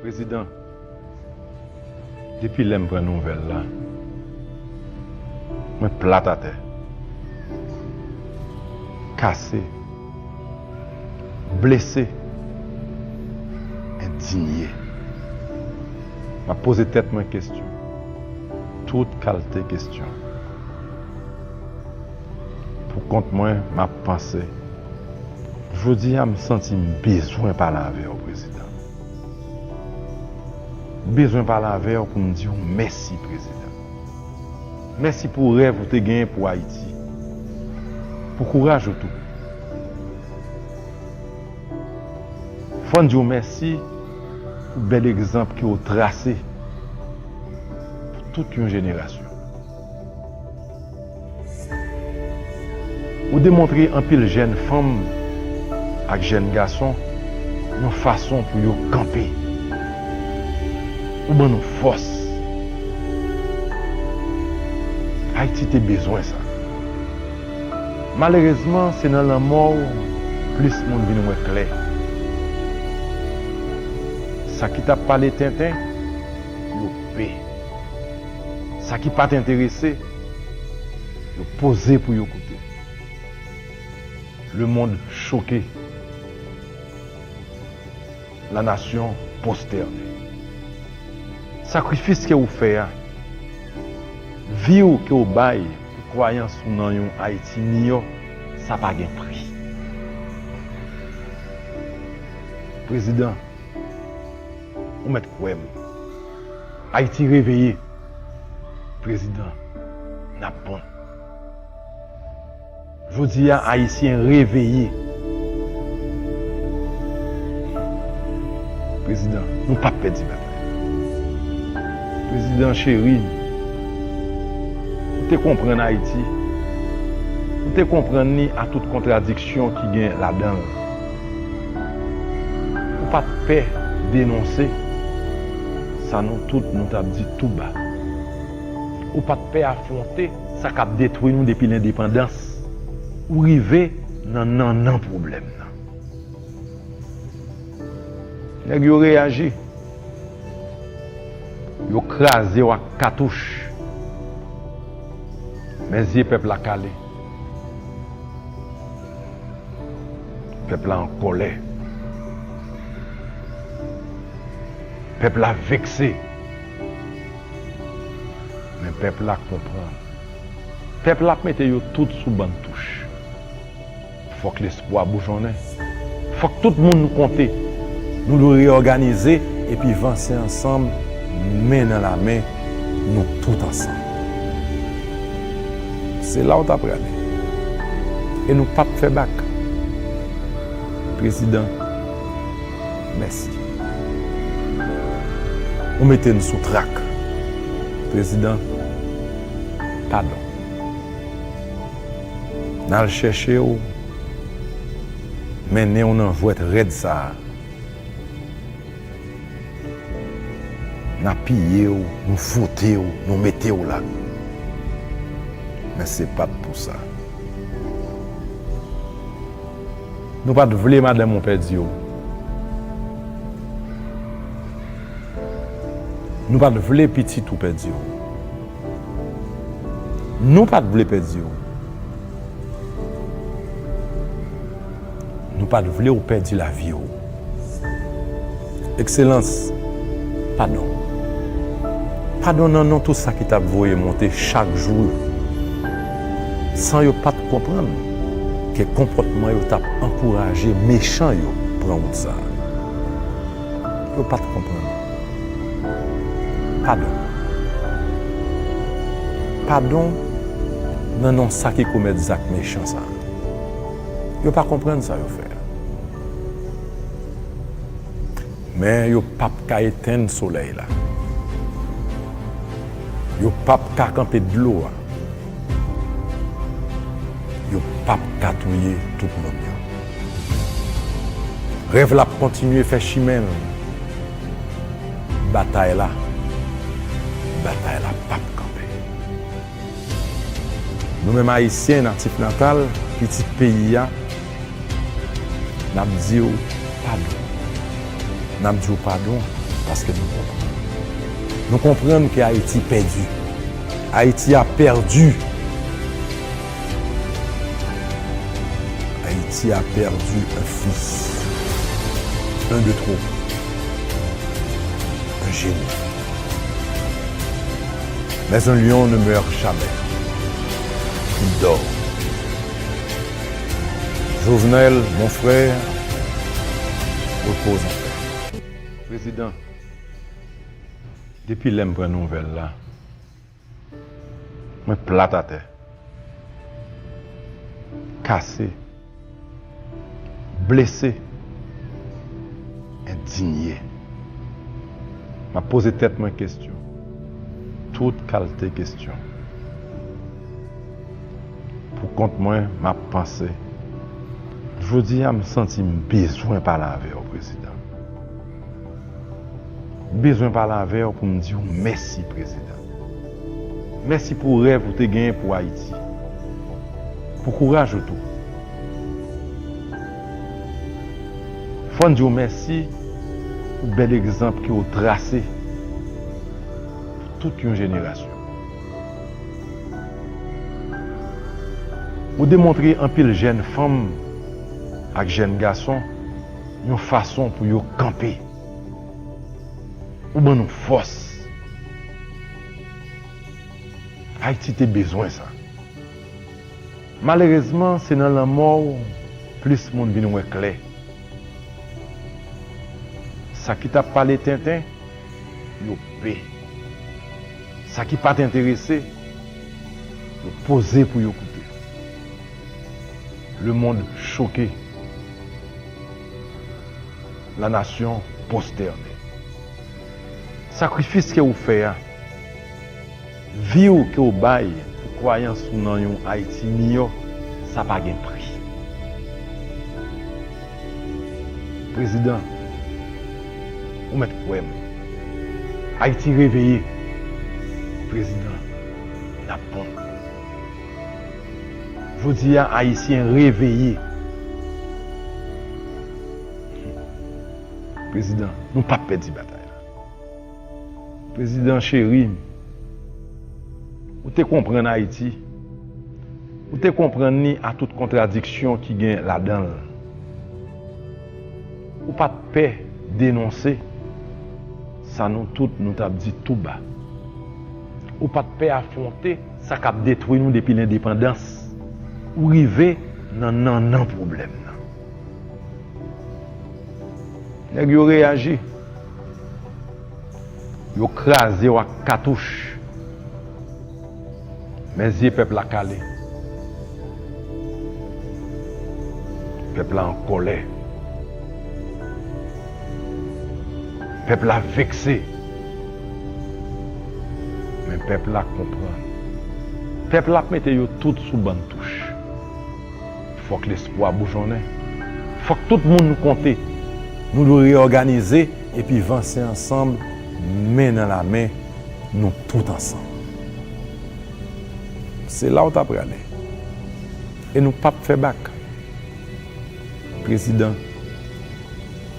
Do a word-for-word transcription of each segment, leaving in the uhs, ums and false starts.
Prezidan, depi lè m pran nouvèl la, mwen plat atè, kase, blese, endinye. M ap poze tèt mwen kesyon, tout kalte kesyon. Pou kont mwen, m ap panse. Jodi a, m santi m bezwen pale avè w, Prezidan. M bezwen pale avè w pou m di w mèsi, Prezidan. Mèsi pou rèv ou te genyen pou Ayiti, pou kouraj ou tou. Fò n di w mèsi pou bèl egzanp ke w trase pou tout yon jenerasyon. Ou demontre anpil jèn fanm ak jèn gason yon fason pou yo kanpe. Ou ban nou fòs. Ayiti te bezwen sa. Malerezman, se nan lanmò w plis moun vin wè klè. Sa ki t ap pale tenten, yo pe. Sa ki pa t enterese, yo poze pou yo koute. Le monde choqué. La nation prosternée. Sakrifis ke ou fè a, vi w ke w bay pou kwayans ou nan yon Ayiti miyò, sa pa gen pri. Prezidan, ou mèt kwè m. Ayiti reveye. Prezidan, n ap bon. Jodi a, Ayisyen reveye. Prezidan, nou p ap pèdi batay. Prezidan cheri, ou te konprann Ayiti. Ou te konprann li a tout kontradiksyon ki gen ladan l. Ou pa t pè denonse sa nou tout nou t ap di tou ba. Ou pa t pè afwonte sa k ap detwi nou depi lendepandans. Ou rive nan nannan pwoblèm nan. Nèg yo reyaji. Yo kraze w ak katouch. Men zye pèp la kale. Pèp la an kòlè. Pèp la vekse. Men pèp la konprann. Pèp la ap mete yo tout sou bann touch. Fòk lespwa boujonnen. Fòk tout moun nou konte. Nou dwe reyòganize epi vanse ansanm, men nan lamen, nou tout ansanm. Se la w ta prale. E nou p ap fè bak. Prezidan, mèsi. Ou mete n sou trak. Prezidan, padon. N al chèche w, mennen w nan jwèt rèd sa a. N apiye w, nou foute w, nou mete w la. Men se pa t pou sa. Nou pa t vle madanm ou pèdi w. Nou pa t vle pitit ou pèdi w. Nou pa t vle pèdi w. Nou pa t vle w pèdi lavi w. Ekselans, padon. Padon nan non tout sa ki t ap voye monte chak jou, san yo pa t konprann ke konpòtman yo t ap ankouraje mechan yo pran wout sa a. Yo pa t konprann. Padon. Padon nan non sa ki komèt zak mechan sa a. Yo pa konprann sa yo fè a. Men yo p ap ka etenn solèy la. Yo p ap ka kanpe dlo a. Yo p ap ka touye tout moun yo. Rèv la ap kontinye fè chimen l. Batay la, batay la p ap kanpe. Nou menm Ayisyen natif natal, pitit peyi a, n ap di w padon. N ap di w padon Paske nou konprann. Nou konprann ke Ayiti pèdi. Haïti a perdu. Haïti a perdu un fils. Un de trop. Un génie. Mais un lion ne meurt jamais. Il dort. Jovenel, mon frère, repose en paix. Prezidan, depi lè m pran nouvèl la, mwen plat atè, kase, blese, endinye. M ap poze tèt mwen kesyon, tout kalte kesyon. Pou kont mwen, m ap panse. Jodi a, m santi m bezwen pale avè w, Prezidan. M bezwen pale avè w pou m di w mèsi, Prezidan. Mèsi pou rèv ou te genyen pou Ayiti. Pou kouraj ou tou. Fò n di w mèsi pou bèl egzanp ke w trase pou tout yon jenerasyon. Ou demontre anpil jèn fanm ak jèn gason yon fason pou yo kanpe. Ou ban nou fòs. Ayiti te bezwen sa. Malerezman, se nan lanmò w plis moun vin wè klè. Sa ki t ap pale tenten, yo pe. Sa ki pa t enterese, yo poze pou yo koute. Le monde choqué. La nation prosternée. Sakrifis ke ou fè a, vi w ke w bay pou kwayans ou nan yon Ayiti miyò, sa pa gen pri. Prezidan, ou mèt kwè m. Ayiti reveye. Prezidan, n ap bon. Jodi a, Ayisyen reveye. Prezidan, nou p ap pèdi batay la. Prezidan cheri, ou te konprann Ayiti. Ou te konprann li a tout kontradiksyon ki gen ladan l. Ou pa t pè denonse sa nou tout nou t ap di tou ba. Ou pa t pè afwonte sa k ap detwi nou depi lendepandans. Ou rive nan nannan pwoblèm nan. Nèg yo reyaji. Yo kraze w ak katouch. Men zye pèp la kale. Pèp la an kòlè. Pèp la vekse. Men pèp la konprann. Pèp la ap mete yo tout sou bann touch. Fòk lespwa boujonnen. Fòk tout moun konte. Nou dwe reyòganize epi vanse ansanm, men nan lamen, nou tout ansanm. Se la w ta prale. E nou p ap fè bak. Prezidan,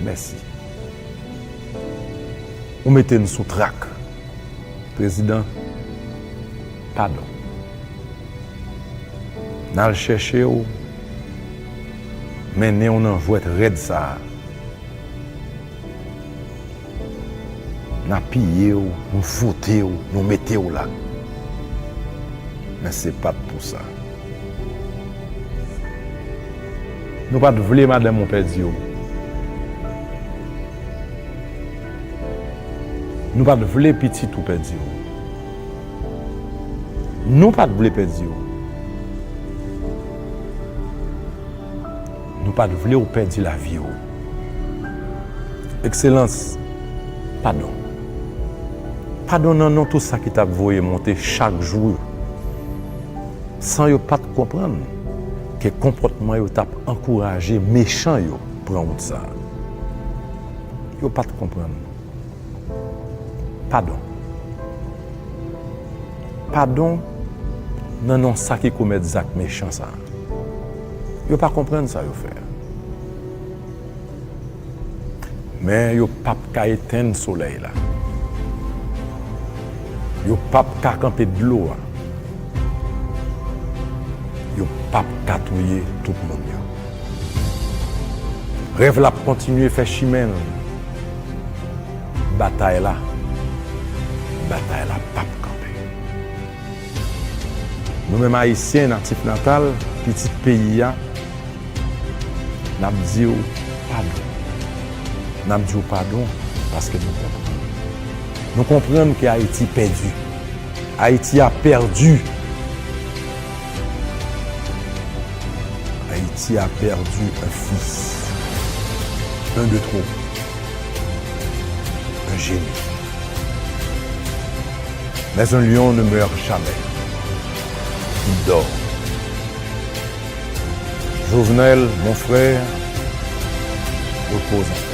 mèsi. Ou mete n sou trak. Prezidan, padon. N al chèche w, mennen w nan jwèt rèd sa a. N apiye w, nou foute w, nou mete w la. Men se pa t pou sa. Nou pa t vle madanm ou pèdi w. Nou pa t vle pitit ou pèdi w. Nou pa t vle pèdi w. Nou pa t vle w pèdi lavi w. Ekselans, padon. Padon nan non tout sa ki t ap voye monte chak jou yo. San yo pa t konprann ke konpòtman yo t ap ankouraje mechan yo pran wout sa a. Yo pa t konprann. Padon. Padon nan non sa ki komèt zak mechan sa a. Yo pa konprann sa yo fè a. Men yo p ap ka etenn solèy la. Yo p ap ka kanpe dlo a. Yo p ap ka touye tout moun yo. Rèv la ap kontinye fè chimen l. Batay la, batay la p ap kanpe. Nou menm Ayisyen natif natal, pitit peyi a, n ap di w padon. N ap di w padon paske nou konprann. Nou konprann ke Ayiti pèdi. Ayiti a pèdi. Haïti a perdu un fils, un de trop, un génie. Mais un lion ne meurt jamais, il dort. Jovenel, mon frère, repose en paix.